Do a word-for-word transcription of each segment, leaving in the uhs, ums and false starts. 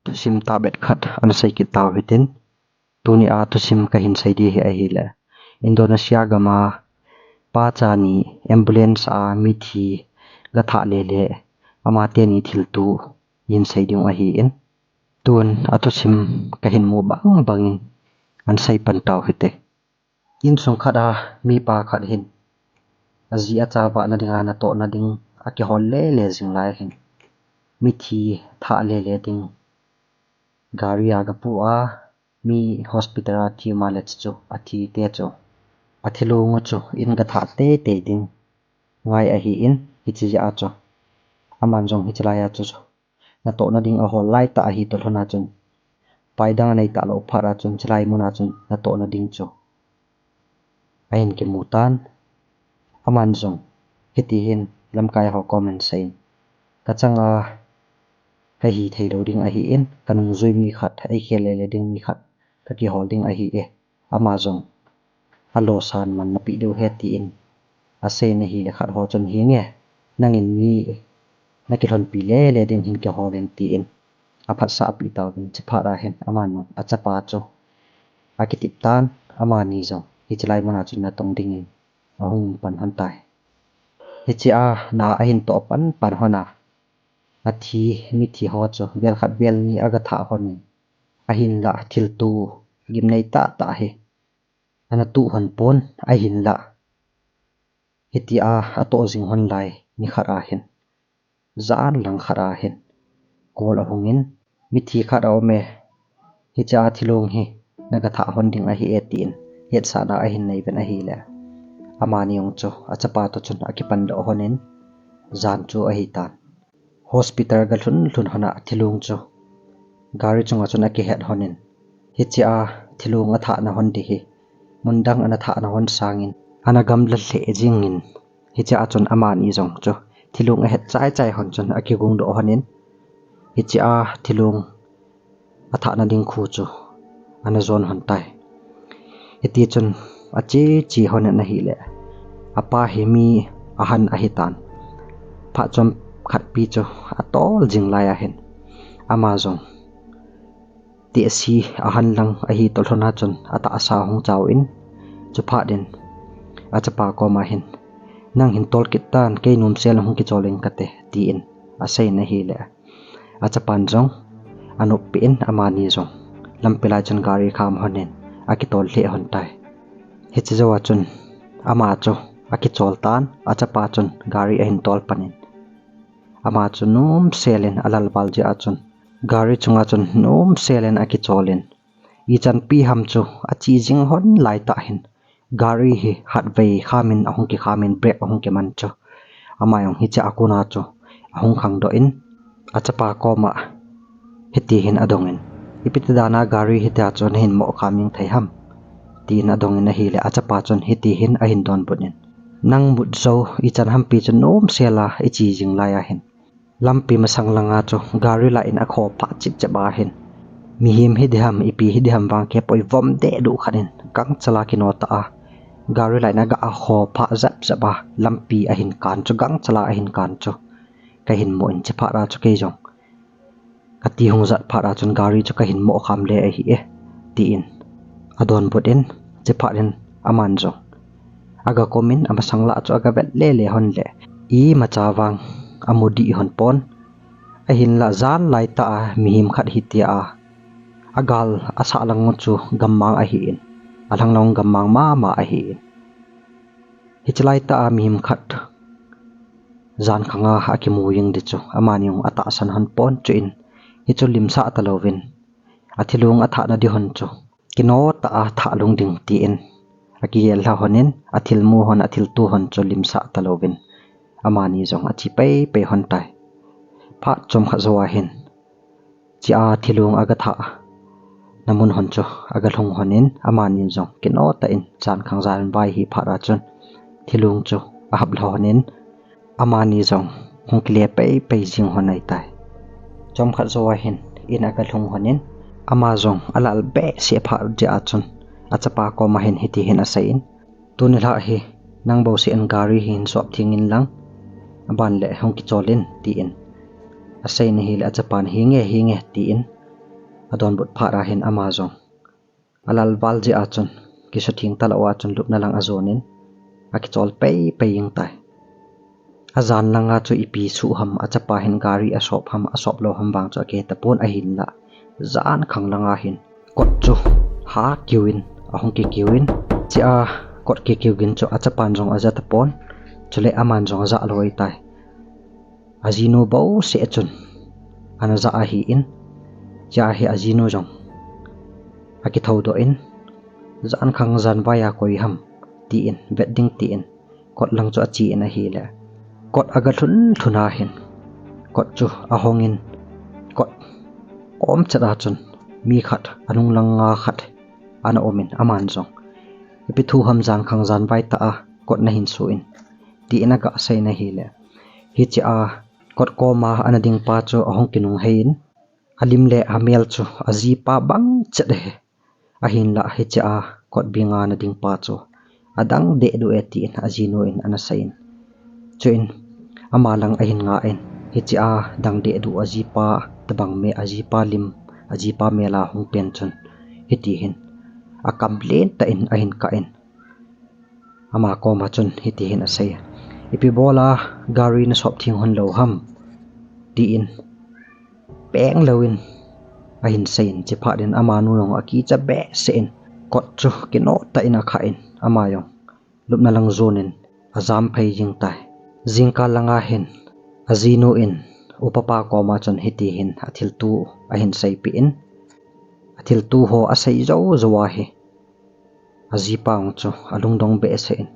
Thusim tahbeh khat ana sei kit tau hitin, tuni a thusim kahin sei ding hi ahile, Indonesia gam a pa cha ni ambulance a mithi gathah lele, amateni thilto hin sei ding ahin, tun a thusim kahin mu bang bangin ana sei pan tau hite. Insung khat a mipa khat hin aji acha vahna dinga natohna ding akihol lele jing lai hin, mithi thah lele ding gari a gapu a, mi hospital a thi ma le chu athi te chu, athilong u chu in gathah teitei ding ngai ahin, hiche jeh a chu aman jong hiche lai a chu natohna ding ahol lai tah ahi toh lhon a chun, pai dang anei talou phat a chun, chulai mun a chun natohna ding chu ahin kimu tan. Aman jong hiti hin lamkai ho comment seiyin, kachang a kahi thei lou ding ahin, kanungjui mi khat, eikhel lele ding mi khat kakihol ding ahi e. Ama jong alosan man napeh diu ahi tin asei in ahile, khat ho chun, hinge, nangin mi nakilhonpi lele ding hin kihol in, tin aphatsah apeh tauvin, chuphat a hin aman achapa chu akitep tan, amani jong hiche lai mun a chun natong dingin ahung pan lhon tai. Hiche a na ahin toh pan pan lhon a, athi mithi ho chu vel khat vel ni agathah lhon in, ahinlah thilto gimnei tahtah hi ana toh lhon pon, ahinlah hitia atoh jing lhon lai nikhat a hin, jan lang khat a hin call ahung in, mithi khat aume, hiche a thilong hi nagathah lhon ding ahi e, tin hetsahna ahin nei uvin ahile, amani jong chu achapa toh chun akipan doh lhon in, jan chu ahitan. Hospital galhun lhun lhon a thilong chu gari chunga chun akihet lhon in, hiche a thilong athahna lhon ding hi mun dang ana thahna lhon sangin ana gamla lheh jingin, hiche a chun amani jong chu thilong ahet chai chai lhon chun akigong doh lhon in, hiche a thilong athahna ding khu chu ana jon lhon tai. Hiti chun ache che lhon in ahile, apa hi mi ahan ahitan. Phat chomkhat pi chu atol jing lai a hin, ama jong tehse ahan lang ahi toh lhon a chun atahsa hung chau in, chuphat in achapa koma hin, nang hin tol kit tan, kei nomsel hung kichol ing kate, tin asei in ahile, achapan jong anop peh in, amani jong lampi lai chun gari kham lhon in akitol lheh lhon tai. Hiche jou a chun ama chu akichol tan, achapa chun gari ahin tol pan in, ama chu nomsel in alal val jeh a chun gari chunga chun nomsel in akichol in, ichanpi ham chu ache jing lhon lai tah hin, gari hi hatvei kham in ahung kikham in, brake ahung kiman chu, ama jong hiche a kona chu ahung khangdoh in, achapa koma hiti hin adong in, ipi ti dan a gari hitia chu nahin mo kham jing thei ham, tin adong in ahile, achapa chun hiti hin ahin donbut in, nang mut jou, ichan hampi chu nomsel a iche jing lai a hin, lampi masang langa chu gari lah in akho phah chip chep a hin, mihem hi diham, ipi hi diham vang kihepoi, vom deh duh khat in gangchal a kino tah a gari lah in aga akho phah jep jep a lampi ahin kan chu, gangchal a ahin kan chu kahin mu in, chuphat a chu kei jong kati hung jat phat a chun gari chu kahin mo kham le ahi e, tin adonbut in, chuphat in aman jong aga kom in, amasang lah chu aga vet lele lhon le, imacha vang amu dih lhon pon. Ahinlah jan lai tah a mihem khat hitia agal asah lang u chu gammang ahin, alhang lang gammang mama ahin, hiche lai tah a mihem khat jan khang a akimu jing ding chu amani jong atahsan lhon pon, chuin hichu limsah talouvin, athilong athahna ding lhon chu kino tah a thah lhung ding, tin akigel lha lhon in, athilmu lhon, athilto lhon chu limsah talouvin, amani jong ache peipei lhon tai. Phat chomkhat jou a hin, hichea thilong aga thahna mun lhon chu aga lhung lhon in, amani jong kino tah in jan khang jan vai hi phat a chun thilong chu ahap lha lhon in, amani jong hung kile peipei jing lhon ahitai. Chomkhat jou a hin in aga lhung lhon in, ama jong alal behseh phat jeh a chun achapa koma hin hiti hin asei in, tuni lhah hi nang bouseh in gari hi hin sop theng in lang, aban le hung kichol in, tin asei in ahile, achapan hinge hinge tin adonbut phat a hin ama jong alal val jeh a chun, kisutheng talou a chun lupna lang ajon in, akichol pei pei jeng tai. Ajan langa chu ipi soh ham, achapa hin gari asop ham, asop lou ham vang chu akihe tapon, ahinlah jan khang langa hin kot chu ha kiu in, ahung kikiu in, chea kot kikiu gin chu achapan jong aja tapon, chule aman jong aja lou ahitai. Ajinu bouseh chun ana ja ahin, chea hi ajinu jong akithoudoh in, jan khang jan vai a koi ham, tin vet ding tin, kot lang chu ache in ahile, kot aga lhun lhun a hin, kot chu ahong in, kot kom chet a chun mi khat, anung langa khat ana um in, aman jong, ipi thu ham jan khang jan vai tah a kot nahin soh in, tin aga sei in ahile, hichea kot koma ana ding pa chu ahung kinunghei in, alim le amel chu ajipa bang chet ahi. Ahinlah hichea kot binga ana ding pa chu adang dehduh e, tin ajinu in ana sei in. Chuin ama lang ahin nga in, hichea dang dehduh ajipa tobang me, ajipa lim, ajipa mel a hung pen chun, hiti hin akam lentah in ahin kah in, ama koma chun hiti hin asei, ipi bola gari nasop theng hon lou ham, tin peng lou in ahin sei in, chuphat in amanu jong akicha behseh in, kot chu kinoh tah in akhah in, ama jong lupna lang jon in ajam phei jeng tai. Jingkah langa hin ajinu in upapa koma chun hiti hin athilto ahin seipeh in, athilto ho asei jou jou a hi, ajipa jong chu alungdong behseh in,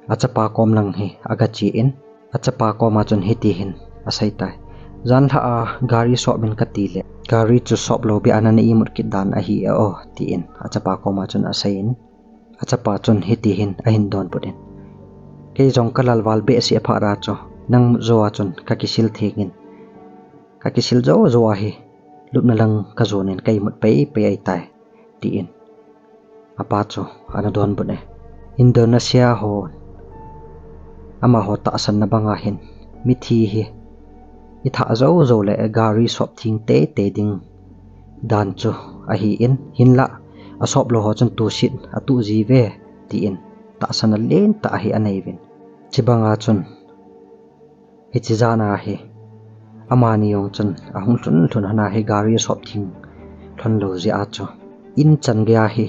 achapa kom lang hi aga che in, achapa koma chun hiti hin asei tai, janlhah a gari sop in kati le, gari chu sop lou beh a nana imut kit dan ahi e o, tin achapa koma chun asei in, achapa chun hiti hin ahin donbut in, kei jong kalal val behseh phat a chu nang mut jou a chun kakisil theng in, kakisil jou jou a hi lupna lang kajon in ka imut pei pei ahitai, tin apa chu ana donbut e. Indonesia ho, amaho tahsanna banga hin, mithi hi ithah jou jou le gari sop theng teitei ding dan chu ahin, hinlah asop lou ho chun tusit atuh ji uve, tin tahsanna lentah hi anei uvin. Chubanga chun, hiche jan a hi, amani jong chun ahung lhun lhun hon a hi gari asop theng lhon lou jeh a chu, in chan gei a hi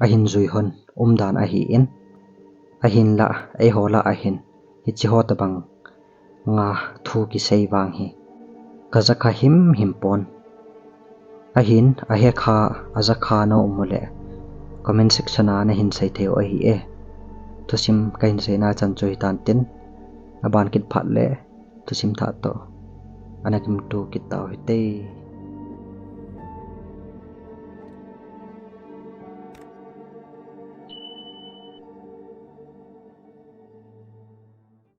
ahin jui hon umdan ahin, ahinlah eiho lah a hin hiche ho tobang nga thu kisei vang hi kaja kha himhim pon. Ahin, ahekha, ajakha na um uleh comment section a nahin sei thei u ahi e. Thusim kahin seina chan chu hitan tin, aban kit phat leh thusim thah toh ana kimuto kit tau hite.